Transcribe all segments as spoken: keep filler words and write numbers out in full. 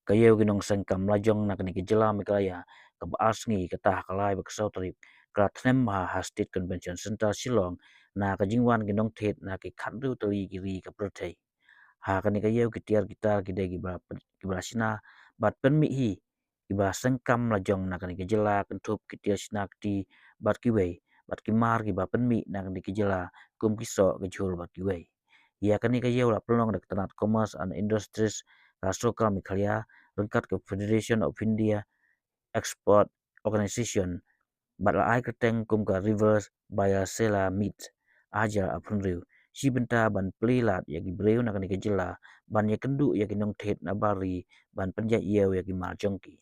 ka Ïew ki Nongseng Kam Lajong na kane ka jylla Meghalaya kaba ar sngi, kata ha ka lai bad ka saw tarik, ka la thnem bha ha State Convention Centre Shillong na ka jingwan ki nongthied na ki khathynriew tylli ki ri ka pyrthei. Ha kane ka Ïew ki tiar ki tar ki dei kiba, kiba la shna bad pynmih hi kiba seng kam lajong na kane ka jylla, kynthup ki tiar shna kti bad kiwei, bad ki mar kiba pynmih na kane ka jylla kum ki soh, ka jhur bad kiwei. Ïa kane ka Ïew la pynlong da ka tnat Commerce and Industries ka sorkar Meghalaya ryngkat ka Federation of India Export Organization, bad la ai kyrteng kum ka Rivers Buyer Seller Meet ar hajar arphew hynriew, shi bynta ban plie lad ïa ki briew na kane ka jylla ban ïakynduh ïa ki nongthied na bar ri ban pynjah ïew ïa ki mar jong ki.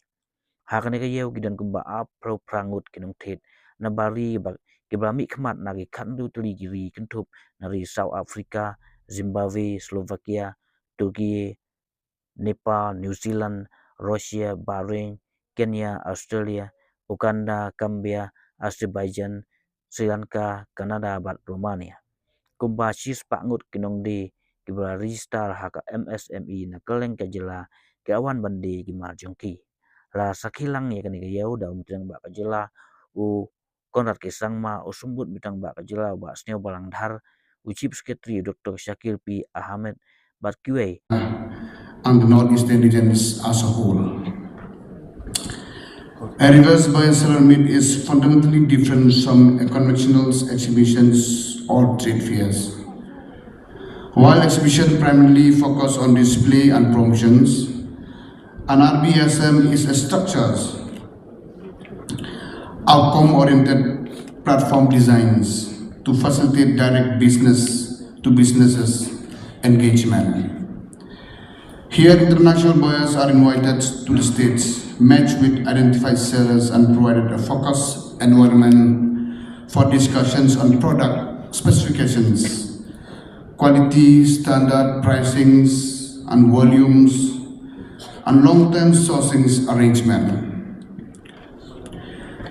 Ha kane ka Ïew ki don kumba arphew phra ngut ki nongthied na bar ri ba, kiba la mihkhmat na ki khathynriew tylli ki ri, kynthup na ri South Africa, Zimbabwe, Slovakia, Turkey, Nepal, New Zealand, Russia, Bahrain, Kenya, Australia, Uganda, Gambia, Azerbaijan, Sri Lanka, Canada bad Romania. Kumba shispah ngut ki nongdie kiba la register ha ka M S M E na kylleng ka jylla ki la wan ban die ki mar jong ki. La sakhi lang ïa kane ka Ïew da u Myntri Rangbah ka jylla, u Conrad K Sangma, u Symbud Myntri Rangbah ka jylla, u Bah Sniawbhalang Dhar, u Chief Secretary, u Doctor Shakil P Ahmed, bad kiwei, and the Northeastern regions as a whole. A Rivers Buyer Seller Meet is fundamentally different from a conventional exhibitions or trade fairs. While exhibition primarily focus on display and promotions, an R B S M is a structure outcome-oriented platform designs to facilitate direct business to businesses engagement. Here, international buyers are invited to the States, match with identified sellers, and provided a focus environment for discussions on product specifications, quality, standard, pricings, and volumes, and long-term sourcing arrangement.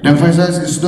The emphasis is not